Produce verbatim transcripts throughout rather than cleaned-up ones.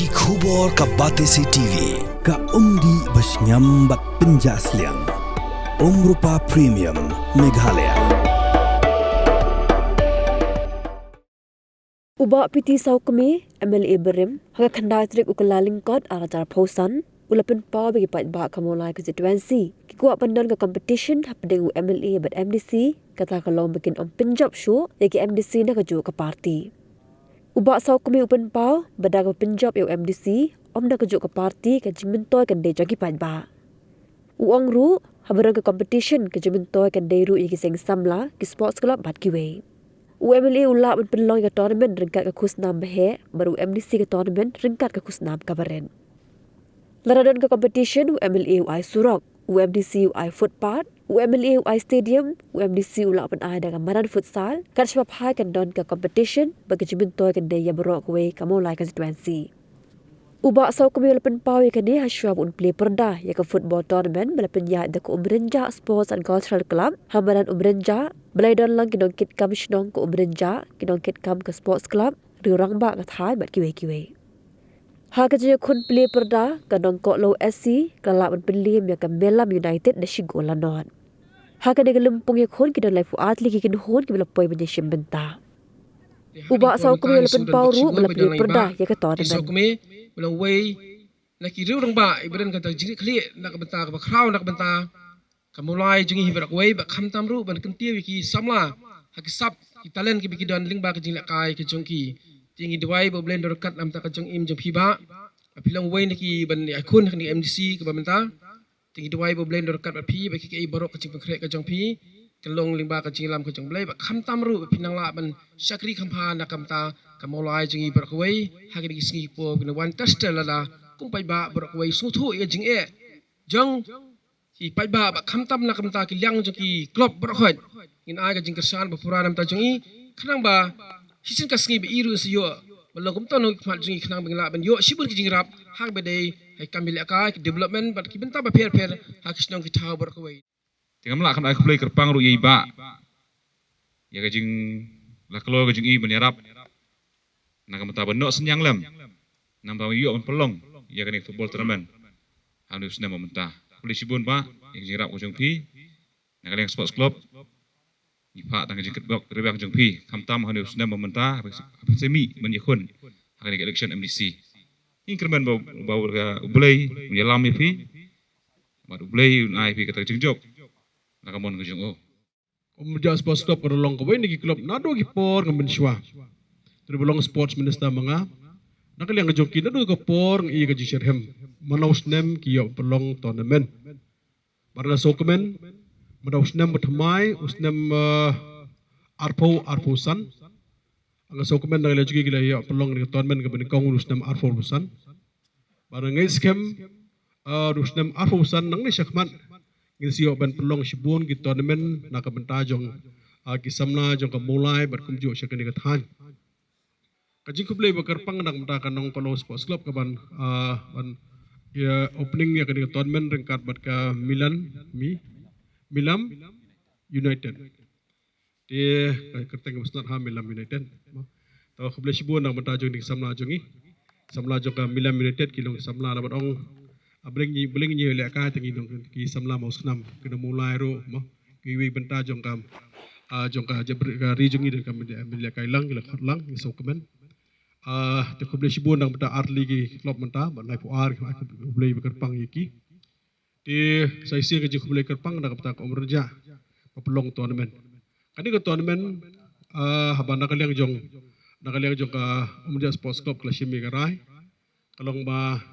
Ki khubor ka Batesi T V, ka umdih ba shngiam bad pynjah sliang. Umrupa Premium, Meghalaya. U Bah P T Sawkmie, M L A barim, ha ka khyndai tarik u Kyllalyngkot ar hajar arphew san, u la pynpaw ba ki paidbah ka Mawlai constituency ki kwah pyndon ka competition hapdeng u M L A bad M D C, kata ka long ba kin ym pynjop shuh ïa ki M D C na kajuh ka party. U Bah Sawkmie u pynpaw ba da kaba pynjop ïa u M D C, ym na kajuh ka party, ka jingmyntoi kan dei jong ki paidbah. U ong ruh, haba don ka competition, ka jingmyntoi kan dei ruh ïa ki seng samla, ki sports club bad kiwei. U M L A u lah ban pynlong ïa ka tournament ryngkat ka khusnam ba heh, bad u M D C ka tournament ryngkat ka khusnam kaba rit. Lada don ka competition, u M L A u ai surok, u M D C u ai footpath, u M L A u ai stadium, u M D C u lah ban ai da ka madan futsal, kat shaba phai kan don ka competition, bad ka jingmyntoi kan dei ïa baroh kawei ka Mawlai constituency. U Bah Sawkmie u la pynpaw ïa kane ha shuwa ba un plie pyrda ïa ka football tournament ba la pynïaid da ka Umrynjah Sports and Cultural Club ha madan Umrynjah, ba la ïadon lang ki nongkitkam shnong ka Umrynjah, ki nongkitkam ka sports club, riew rangbah ka thaiñ bad kiwei kiwei. Ha ka jingïakhun plie pyrda, ka Nongkohlew S C ka la lah ban pynliem ïa ka Melam United da shi gol la nod. Ha kane ka lympung ïakhun ki don laiphew ar tylli ki kynhun kiba la poi ban ïashim bynta. U Bah Sawkmie u la pynpaw ruh ba la plie pyrda ïa ka tournament. Sawkmie, ba long uwei na ki riew rangbah iba don kata ka jingkitkhlieh na ka bynta kaba khraw na ka bynta ka Mawlai jong ngi hi baroh kawei, bad khamtam ruh ban kyntiew ïa ki samla ha ki sap ki talent kiba ki don lyngba ka jinglehkai ka jong ki. Te ngi duwai ba U Blei un don ryngkat na ka bynta ka jingim jong phi Bah. Ba phi long uwei na ki ban ïakhun ha kane ka M D C kaba mynta. Te ngi duwai ba U Blei un don ryngkat bad phi, ba kiei kiei baroh ka jingpynkhreh ka jong phi kan long lyngba ka jingïalam ka jong U Blei, bad khamtam ruh ba phin nang lah ban shakri kham bha na ka bynta ka Mawlai jong ngi baroh kawei ha kine ki sngi ki por kin wan, tang lada kum paidbah baroh kawei sngewthuh ïa ka jingeh jong ki paidbah, bad khamtam na ka bynta ki liang jong ki club baroh khoit. Ngin ai ka jingkyrshan ba pura na ka bynta jong ngi, khnang ba shisien ka sngi ba ïoh ruh sa ïoh ba long kumta na ka khmat jong ngi, khnang ba ngin lah ban ïoh shibun ki jingïarap ha kaba dei ha ki kam ïalehkai, ki development bad ki bynta bapher bapher ha ki shnong ki thaw baroh kawei. Te ngam lah ban ai khublei kyrpang ruh ïa i Bah ïa ka jinglaitluid ka jong i ban ïarap na ka bynta ban noh synñiang lem, namar ba ïoh ban pynlong ïa kane ka football tournament ha une u snem ba mynta. Khublei shibun Bah ïa ka jingïarap ka jong phi na ka liang sports club. Ngi phah tang ka jingkyrpad kyrpang jong phi, khamtam ha une u snem ba mynta haba sdang ban ïakhun ha kane ka election M D C. Ngi kyrmen ba, ba U Blei un ïalam ïa phi bad U Blei un ai phi kata ka jingjop na ka mon ka jong u. Umrynjah Sports Club ka long kawei na ki club naduh ki por nga mynshuwa. Te ba long sports minister ma nga, na ka liang ka jong ki naduh ka por nga ïohi ka jingshitrhem. Mynta u snem ki ïoh pynlong tournament. Bad nga sngewkmen mynta u snem ba thymmai, u snem, eh, arphew arphew san. Nga sngewkmen na ka liang jong ki, ki la ïoh pynlong ka tournament kaba nyngkong u snem arphew arphew san. Bad nga ngeit skhem, eh, u snem arphew san nangne shakhmat ngin sa ïoh ban pynlong shibun ki tournament na ka bynta jong, eh, ki samla jong ka Mawlai bad kumjuh sha kane ka thaiñ. Ka jingkhublei ba kyrpang na ka bynta ka Nongkohlew Sports Club ka ban, ah, ban, ïa, opening ïa kane ka tournament ryngkat bad ka Milan, Mi, Milam United. Te ka kyrteng ka ba sngewtynnat ha Milam United. To khublei shibun na ka bynta jong ki samla jong ngi. Samla jong ka Milam United ki long samla la ban ong, ah, bring ngi, bring ngi lehkai te ngi long ki samla Mawsnam, ki na Mawlai ruh mo. Kiwei bynta jong ka, ah, jong ka jabri, ka ri jong ngi, ka mynta lehkai lang, ki la khot lang, ngi sngewkmen. Ah, te khublei shibun na ka bynta ar tylli ki club mynta, bad laiphew ar, khublei ba kyrpang ïa ki. Te sa shisien ka jingkhublei kyrpang na ka bynta ka Umrynjah ba pynlong tournament. Kane ka tournament, ah, haba na ka liang jong, na ka liang jong ka Umrynjah Sports Club ka la shim ïa ka rai, ka long ba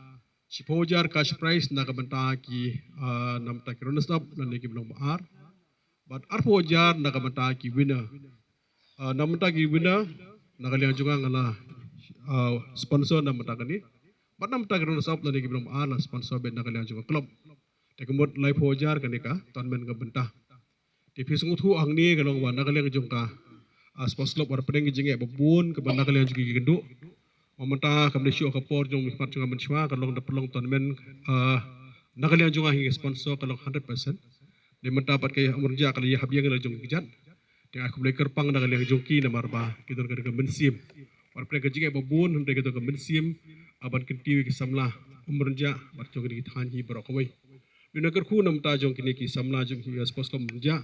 shiphew hajar cash prize na ka bynta ki, ah, na ka bynta ki runners up lane kiba long ba ar. Bad arphew hajar na ka bynta ki winner. Ah, na ka bynta ki winner, na ka liang jong nga nga la, ah, sponsor na ka bynta kane. Bad na ka bynta ki runners up lane kiba long ba ar la sponsor beit na ka liang jong ka club. Te ka mut laiphew hajar kane ka tournament ka bynta. Te phi sngewthuh hangne ka long ba na ka liang jong ka, ah, sports club wat pynbeit ki jingeh ba bun kaba na ka liang jong ki kynduh. Ba mynta kam dei shuh ka por jong mi khmat jong nga mynshuwa ka long da pynlong tournament, ah, na ka liang jong nga hi sponsor ka long hundred percent. Dei mynta pat ka Umrynjah ka la ïa hap ïeng la jong ki kjat. Te nga ai khublei kyrpang na ka liang jong ki namar ba ki don ka, ka mynsiem. Wat pynbeit ka jingeh ba bun hynrei ki don ka mynsiem, ah, ban kyntiew ïa ki samla Umrynjah bad jong kine ki thaiñ hi baroh kawei. Dei na kyrkhu na bynta jong kine ki samla jong ki, ah, Sports Club Umrynjah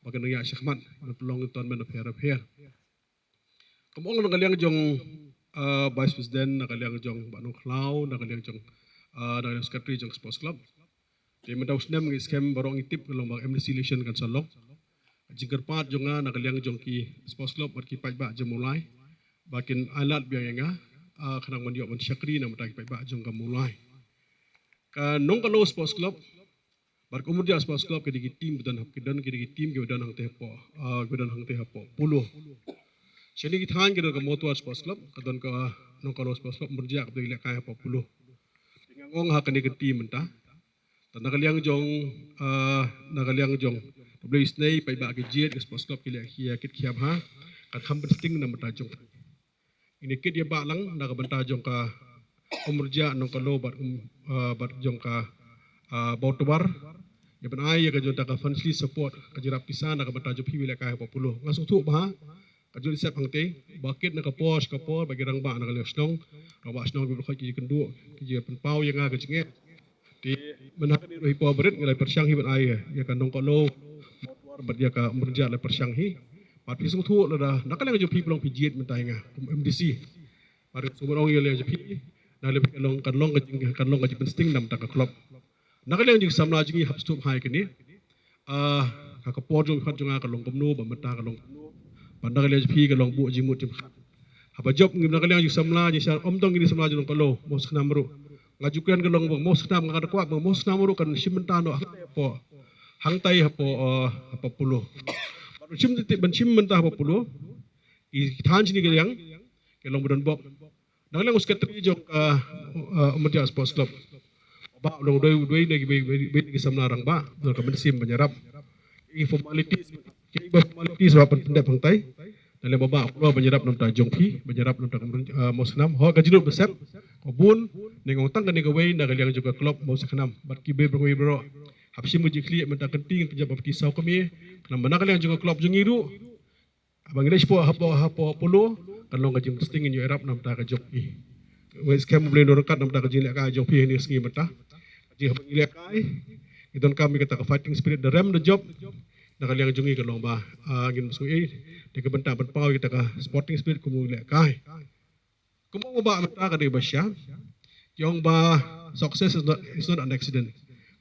ba kin ïa shakmat ban pynlong tournament bapher bapher. Kum ong na ka liang jong, ah, Vice President, na ka liang jong Bah Nongkhlaw, na ka liang jong, ah, na ka liang Secretary jong Sports Club. Te mynta u snem ngi skhem baroh ngi tip ka long ba M D C election kan sa long. Jingkyrpad jong nga na ka liang jong ki Sports Club bad ki paidbah jong Mawlai ba kin ailad biang ïa nga, ah, khnang ban ïoh ban shakri na bynta ki paidbah jong ka Mawlai. Ka Nongkhlaw Sports Club bad ka Umrynjah Sports Club ki dei ki team ba don hap ki don ki dei ki team ki ba don hangtei hapoh, ah, ki ba don hangtei hapoh Polo. Shane ki thaiñ ki don ka Mawtawar Sports Club, ka don ka Nongkhlaw Sports Club, Umrynjah ka dei lehkai hapoh Polo. Te nga ong ha kane ka team mynta. Te na ka liang jong, ah, na ka liang jong, ka Blei isynei paidbah ki jied ka Sports Club ki leh ki ïa kit ki ïa bha. Kan kham pynsting na bynta jong. Ngin ïa kit ïa bah lang na ka bynta jong ka Umrynjah, Nongkhlaw bad, um, ah, bad jong ka, ah, Mawtawar. Ïa ban ai ïa ka jong ka financial support ka jingrap pisa na ka bynta jong phi ba lehkai hapoh Polo. Nga sngewthuh bha ka jong i sep hangtei ba kit na ka por sha ka por ba ki rangbah na ka liang shnong, rangbah shnong ki ba khot ki kynduh ki pynpaw ïa nga ka jingeh. Te mynta ka dei ruh hi por barit ngi la pyrshang hi ban ai ïa ka Nongkhlaw bad ïa ka Umrynjah la pyrshang hi. Bad phi sngewthuh lada na ka liang jong phi pynlong phi jied mynta ïa nga kum M D C. Bad sngewbha ong ïa ka liang jong phi na ka liang phi kan long kan long ka jing kan long ka jingpynsting na bynta ka club. Na ka liang jong ki samla jong ngi hap sngewthuh bha ïa kane. Ah, ha ka por jong ka khot jong nga ka long kumno ba mynta ka long kumno. Bad na ka liang jong phi ka long buh jingmut jingpyrkhat. Haba jop ngi na ka liang jong samla jong sha ym tang ngi samla jong Nongkhlaw, Mawsakhnam ruh. Nga ju kren ka long ba Mawsakhnam nga da kwah ba Mawsakhnam ruh kan shim bynta noh hangtai hapoh, hangtai hapoh, ah, hapoh Polo. Ban shim tip ban shim bynta hapoh Polo. Ki than shini ka liang ki long ba don bok. Na ka liang u secretary jong ka, uh, Umrynjah Sports Club. Ba u long doi doi na ki bei bei bei ki samla rangbah na ka mynsiem ban ïarap. Ki formalities ki ba formalities ba pyn pyndep hangtai. Na liang ba ba u ban ïarap na bynta jong phi ban ïarap na bynta ka Umryn-, uh, Mawsakhnam. Ho ka jinglut ba sep ka bun ne ngong tang kane kawei na ka liang jong ka club Mawsakhnam bad ki bei ba kawei baroh. Hap shim ka jingkhlieh mynta ka kynti ngin pynjop bad ki saw kmie. Khnang ba na ka liang jong ka club jong ngi ruh. Haba ngi leit shapoh hapoh hapoh Polo kan long ka jingpynsting ngin ïoh ïarap na bynta ka jong ngi. Wei skhem U Blei un ryngkat na bynta ka jinglehkai jong phi ha kine ki sngi mynta. Ka jing haba ngi lehkai ngi donkam ïa kata ka fighting spirit da rem da jop. Na ka liang jong ngi kan long ba, ah, ngin sngewthuh ïa ka bynta ban paw ïa kata ka sporting spirit kum u lehkai. Kumba u bah mynta ka dei ba sha. Ki ong ba success is not, is not an accident.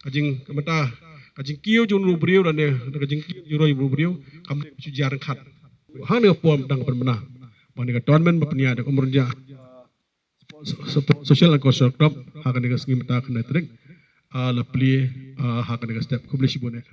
Ka jing ka mynta ka jingkiew jong u briew lane ka jingkiew jong u briew kam dei shu jar khat. Hangne ka por dang pynbna ba ne ka tournament ba pynïaid da ka Umrynjah Sports, Sports Social and Cultural Club ha kane ka sngi mynta ka khyndai tarik, ah, la plie, ah, ha kane ka step. Khublei shibun eh.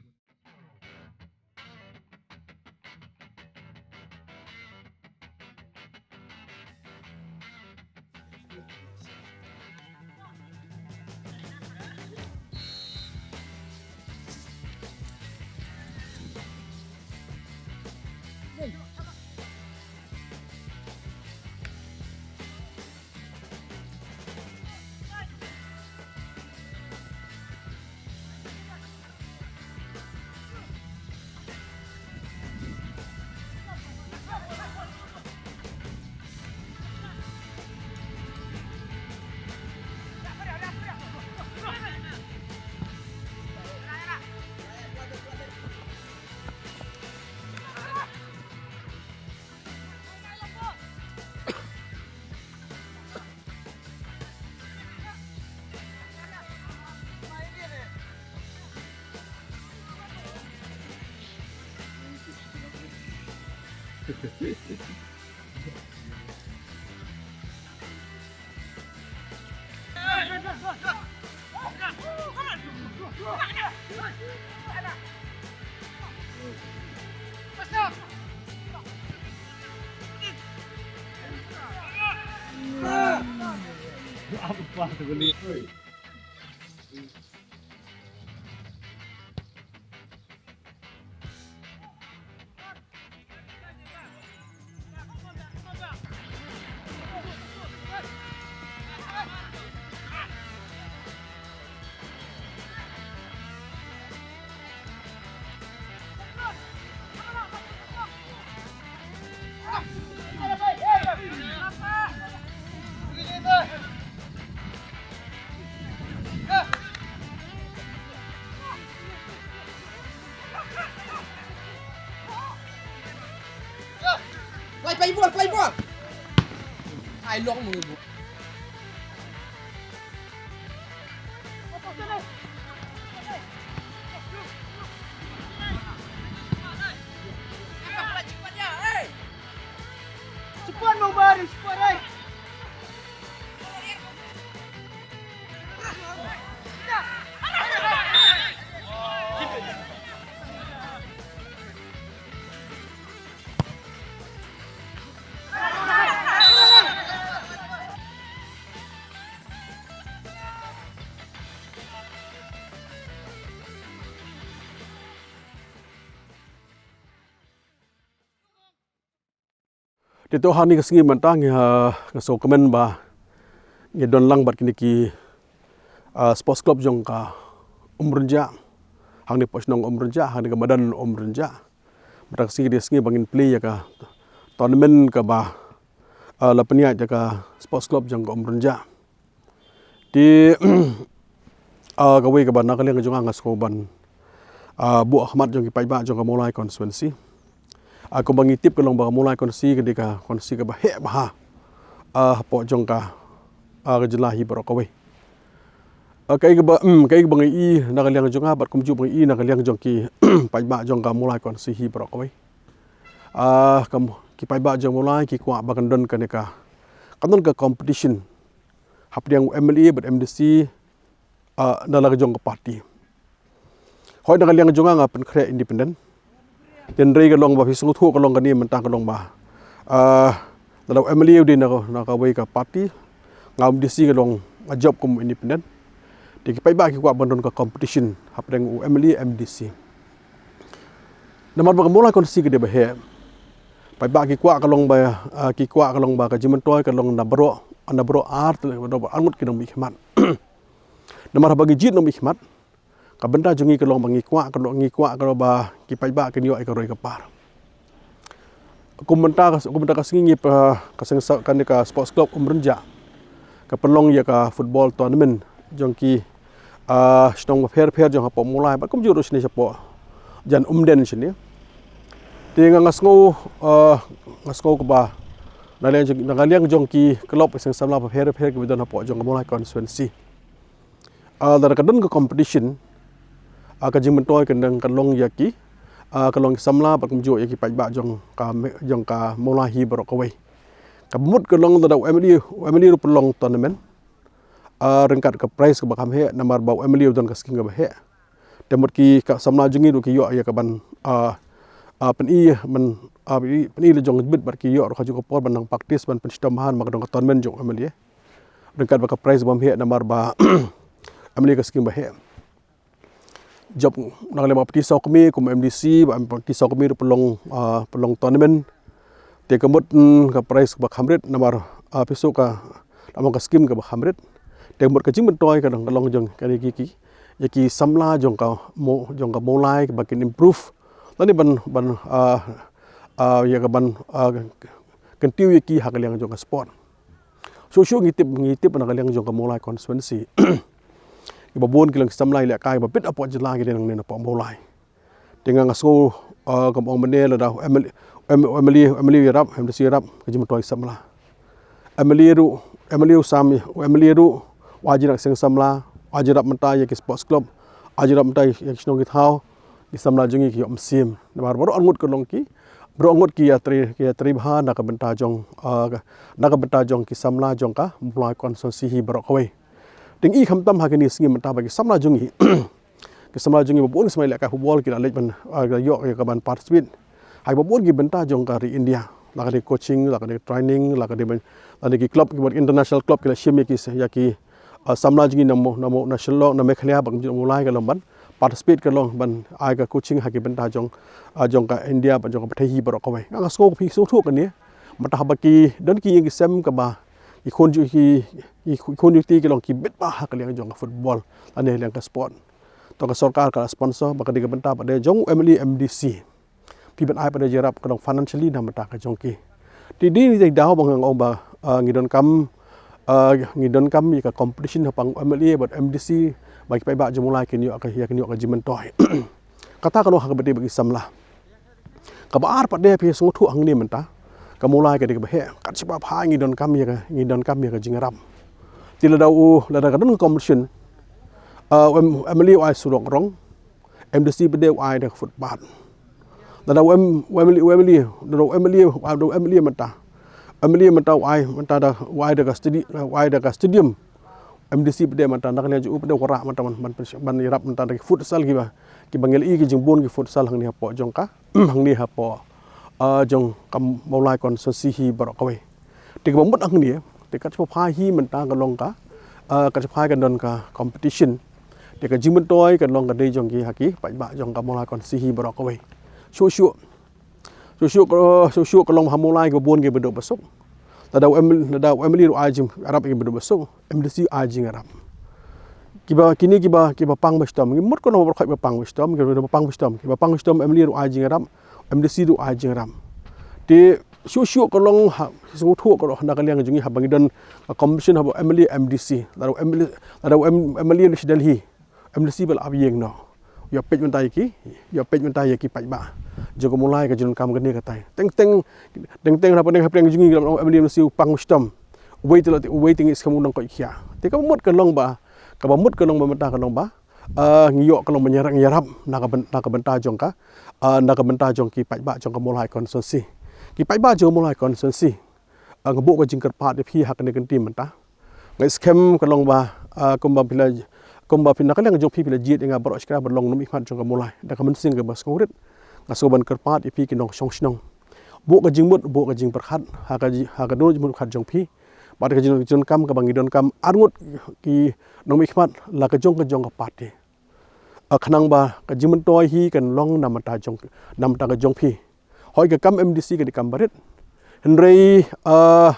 Play ball, play ball. Ai long mo. Cepat mo, Bari, cepat, ai. Te to ha kane ka sngi mynta ngi, ah, nga sngewkmen ba ngi don lang bad kine ki, ah, sports club jong ka Umrynjah. Hangne poh shnong Umrynjah, hangne ka madan Umrynjah. Mynta ka sngi ka dei ka sngi ba ngin plie ïa ka tournament kaba, ah, la pynïaid da ka sports club jong ka Umrynjah. Te, ah, kawei kaba na ka liang jong nga nga sngew ban, ah, buh khmat jong ki paidbah jong ka Mawlai constituency. Ah, kumba ngi tip ka long ba ka Mawlai constituency ka dei ka constituency kaba heh bha, ah, hapoh jong ka, ah, ka jylla hi baroh kawei. Ah, kaei kaba, mm, kaei kaba ngi i na ka liang jong nga bad kumjuh ba ngi i na ka liang jong ki paidbah jong ka Mawlai constituency hi baroh kawei. Ah, kam, ki paidbah jong Mawlai ki kwah ba kan don kane ka, kan don ka competition hapdeng u M L A bad M D C, ah, na la ka jong ka party. Hooid na ka liang jong nga nga pynkhreh independent. Hynrei ka long ba phi sngewthuh ka long kane mynta ka long ba, ah, na la u M L A u dei na ka, na kawei ka party. Nga u M D C ka long nga jop kum independent. Te ki paidbah ki kwah ban don ka competition hapdeng u M L A M D C. Namar ba ka Mawlai constituency ka dei ba heh. Paidbah ki kwah ka long ba, ah, ki kwah ka long ba ka jingmyntoi ka long na baroh, na baroh ar, na baroh ar ngut ki nongmihkhmat. Namar haba ngi jied nongmihkhmat, ka bynta jong ngi ka long ba ngi kwah, ka long, ngi kwah ka long ba ki paidbah kin ïoh ïa ka roi ka par. Kum mynta ka, kum mynta ka sngi ngi pa, ka seng sa, kane ka sports club Umrynjah ka pynlong ïa ka football tournament jong ki, ah, shnong bapher bapher jong hapoh Mawlai bad kumjuh ruh shane shapoh Jan Umden shane. Te nga, nga sngew, ah, nga sngew kaba na liang jong, na liang jong ki club seng samla bapher bapher kiba don hapoh jong ka Mawlai constituency. Ah, lada ka don ka competition, ah, ka jingmyntoi kan, kan long ïa ki, ah, kan long ki samla bad kumjuh ïa ki paidbah jong ka me-, jong ka Mawlai hi baroh kawei. Kaba mut ka long lada u M L A, u M L A ruh pynlong tournament. Ah, ryngkat ka prize kaba kham heh namar ba u M L A u don ka skim kaba heh. Te mut ki ka samla jong ngi ruh ki ïoh ïa ka ban, ah, ah, pyni, ban, ah, pyni, pyni la jong bit bad ki ïoh ruh ka jong ka por ban nang practice ban pynshitom bha namar ka don ka tournament jong u M L A. Ryngkat bad ka prize bym heh namar ba M L A ka skim ba heh. Jop na ka liang ba pynti saw kmie kum M D C, ba pynti saw kmie ruh pynlong, ah, pynlong tournament. Te ka mut, mm, ka prize ba kham rit namar, ah, pisa ka, namar ka skim kaba kham rit. Te ka mut ka jingmyntoi ka long, ka long jong kane ki, ki, ïa ki samla jong ka Maw-, jong ka Mawlai ba kin improve. Lane ban, ban, ah, ah, ïa ka ban, ah, kyntiew ïa ki ha ka liang jong ka sport. Shuh shuh ngi tip, ngi tip na ka liang jong ka Mawlai constituency. Kiba bun ki long ki samla ïalehkai ba bit hapoh jylla ki dei nangne napoh Mawlai. Te nga nga sngew, ah, kam ong mynne lada M L A, M-, M L A, M L A ïarap, M D C ïarap, ka jingmyntoi samla. M L A ruh, M L A u sam, M L A ruh, u ai jingïarap seng samla, u ai jingïarap mynta ïa ki sports club, u ai jingïarap mynta ïa ki shnong ki thaw, ki samla jong ngi ki ïoh mynsiem. Namar baroh arngut ka long ki, baroh arngut ki ïatrei, ki ïatrei bha na ka bynta jong, ah, na ka bynta jong ki samla jong ka Mawlai constituency hi baroh kawei. Te ngi i khamtam ha kine ki sngi mynta ba ki samla jong ngi, ki samla jong ngi ba bun ki samla ïalehkai football ki la leit ban, ah, ïoh ïa ka ban participate ha kiba bun ki bynta jong ka ri India. La ka dei coaching, la ka dei training, la ka dei ban, la dei ki club, kiba international club ki la shim ïa ki, ïa ki, ah, samla jong ngi na Maw-, na Maw-, na Shillong, na Meghalaya, bad kumjuh Mawlai ka long ban participate ka long ban ai ka coaching ha ki bynta jong, ah, jong ka India bad jong ka pyrthei hi baroh kawei. Nga nga sngew phi sngewthuh kane. Mynta haba ki don ki ïing ki sem kaba ki khun ju-, ki, ki khun juti ki long ki bit bha ha ka liang jong ka football lane liang ka sport. To ka sorkar ka la sponsor ba ka dei ka bynta pat de jong u M L A M D C. Phi ban ai pat de jingïarap ka long financially na bynta ka jong ki. Te dei ni dei daw ba nga ong ba, ah, ngi donkam, ah, ngi donkam ïa ka competition hapdeng M L A bad M D C ba ki paidbah jong Mawlai kin ïoh ka, ïa kin ïoh ka jingmyntoi. Kata ka long ha kaba dei bad ki samla. Kaba ar pat de phi sngewthuh hangne mynta. Ka Mawlai ka dei kaba heh, kat shaba phai ngi donkam ïa ka, ngi donkam ïa ka jingïarap. Te lada u, lada ka don ka competition, uh, em, em lei u ai surok rong, M D C pat de u ai da ka footpath. Lada u em, u em lei, u em lei, lada u em lei, u em lei mynta. Em lei mynta u ai, mynta da, u ai da ka stadi-, u ai da ka stadium. M D C pat de mynta na ka liang jong u pat de u kwah mynta ban, ban, ban ïarap mynta da ki futsal kiba, kiba ngi la ïohi ki jingbun ki futsal hangne hapoh jong ka, hangne hapoh, ah, jong ka Mawlai constituency hi baroh kawei. Te kaba mut hangne, te kat shaba phai hi mynta ka long ka, ah, kat shaba phai ka don ka competition. Te ka jingmyntoi ka long ka dei jong ki ha ki paidbah jong ka Mawlai constituency hi baroh kawei. Shuh shuh. Shuh shuh ka, shuh shuh ka long ha Mawlai kiba bun kiba duk ba suk. Lada u M-, lada u M L A ruh ai jingïarap ïa kiba duk ba suk, M D C ai jingïarap. Kiba, kine kiba, kiba pang ba shitom, ngi mut ka long ba khot ba pang ba shitom, kiba pang ba shitom, kiba pang ba shitom M L A ruh ai jingïarap, M D C ruh ai jingïarap. Te shuh shuh ka long ha, sngewthuh ka long na ka liang jong ngi haba ngi don ka competition haba M L A M D C, lada u M L A, lada u M-, M L A ruh sha Delhi. M D C ba la ap ïing noh. Ïa peit mynta ïa ki, ïa peit mynta ïa ki paidbah jong ka Mawlai ka jingdonkam kane katai. Teng teng, teng teng hapdeng hapdeng jong ngi, M D C u pang u shitom. Uwei te la, uwei te ngi skhem u nongkoit khia. Te kaba mut ka long ba, kaba mut ka long ba mynta ka long ba, ah, ngi ïoh ka long ba ngi ïarap, ngi ïarap na ka byn-, na ka bynta jong ka, ah, na ka bynta jong ki paidbah jong ka Mawlai constituency. Ki paidbah jong ka Mawlai constituency. Ah, nga buh ka jingkyrpad ïa phi ha kane ka kyntien mynta. Nga skhem ka long ba, ah, kumba phi la, kumba phi na ka liang jong phi phi la jied ïa nga baroh shikatdei ban long nongmihkhmat jong ka Mawlai da ka mynsiem kaba sngewrit. Nga sngewbha ban kyrpad ïa phi ki nongshong shnong. Buh ka jingmut, buh ka jingpyrkhat ha ka ji-, ha ka dohnud jingmut jong phi. Bad ka jing-, jingdonkam kaba ngi donkam arngut ki nongmihkhmat la ka jong ka jong ka party. Ah, khnang ba ka jingmyntoi hi kan long na ka bynta jong, na ka bynta ka jong phi. Hooid ka kam M D C ka dei kam ba rit. Hynrei, ah,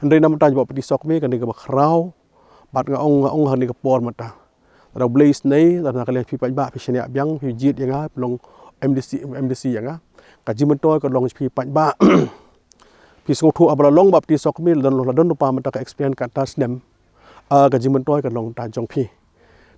hynrei na ka bynta jong Bah Pynthiew Sawkmie ka dei kaba khraw. Bad nga ong, nga ong ha kane ka por mynta. Lada U Blei u sngewbha, lada na ka liang phi paidbah phi shaniah biang, phi jied ïa nga, phi long M D C, M D C ïa nga. Ka jingmyntoi ka long phi paidbah. Phi sngewthuh haba la long Bah Pynthiew Sawkmie, la don, la don lypa mynta ka experience katto snem. Ah, ka jingmyntoi ka long na ka bynta jong phi.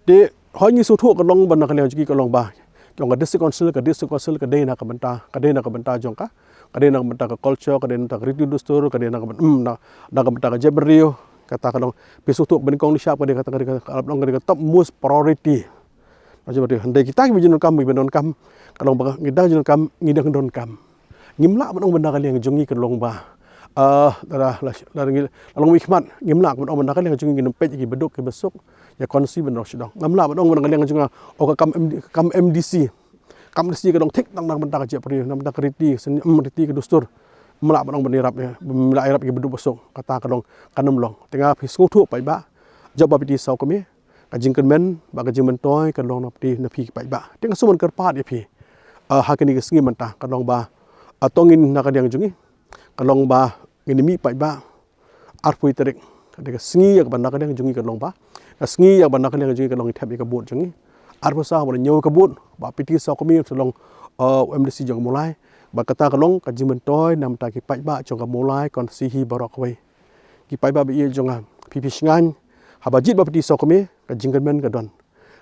Te hooid ngi sngewthuh ka long ba na ka liang jong ki ka long ba, jong ka district council, ka district council ka dei na ka bynta, ka dei na ka bynta jong ka, ka dei na ka bynta ka culture, ka dei na ka bynta ka riti dustur, ka dei na ka byn-, mm, na, na ka bynta ka jaitbynriew. Kata ka long, phi sngewthuh ba nyngkong nyngshap ka dei kata ka dei ka, ka long ka dei ka top most priority. Ka jaitbynriew. Hynrei kita kiba jingdonkam, kiba donkam, ka long ba ngi dang jingdonkam, ngi dang donkam. Ngim lah ban ong ba na ka liang jong ngi ka long ba, ah, la, la, la, la ngi, la long mihkhmat, ngim lah ban ong ba na ka liang jong ngi ngin peit kiba duk kiba suk, ïa constituency ba noh sha dong. Ngim lah ban ong ba na ka liang jong nga, oh, ka kam M D, kam M D C. Kam M D C ka dang thik tang na ka bynta ka jaitbynriew, na ka bynta ka riti, seni, em, riti ka dustur. Ngim lah ban ong ban ïarap ïa, ngim lah ïarap kiba duk ba suk, kata ka long, kan ym long. Te nga phi sngewthuh paidbah, jong Bah Pynthiew Sawkmie, ka jingkyrmen, bad ka jingmyntoi, ka long na phi, na phi paidbah. Te nga sngewbha ban kyrpad ïa phi. Ah, ha kane ka sngi mynta, ka long ba, ah, to ngin na ka liang jong ngi, ka long ba, ngin ïa mih paidbah, arphew tarik. Ka dei ka sngi ïa kaba na ka liang jong ngi ka long ba. Ka sngi ïa kaba na ka liang jong ngi ka long ngi thep ïa ka vote jong ngi. Arphew saw ba la ñiew ka vote, Bah Pynthiew Sawkmie, sa long, ah, M D C jong ka Mawlai. Bad kata ka long, ka jingmyntoi, na ka bynta ki paidbah, jong ka Mawlai, constituency hi baroh kawei. Ki paidbah ba ïeit jong nga, phi phi shngaiñ, haba jied Bah Pynthiew Sawkmie, ka jingkyrmen ka don.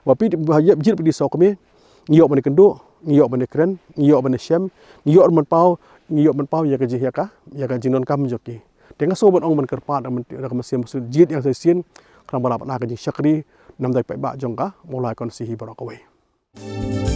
Ba phi, ba jied Bah Pynthiew Sawkmie, ngi ïoh ban ïakynduh, ngi ïoh ban ïakren, ngi ïoh ban ïashem, ngi ïoh ban paw, ngi ïoh ban paw ïa ka jing, ïa ka, ïa ka jingdonkam jong ki. Te nga sngewbha ban ong ban kyrpad, da ka mynsiem, mynsiem jied ïa ka shisien, khnang ba la pynah ka jingshakri, na ka bynta ki paidbah jong ka Mawlai constituency hi baroh kawei.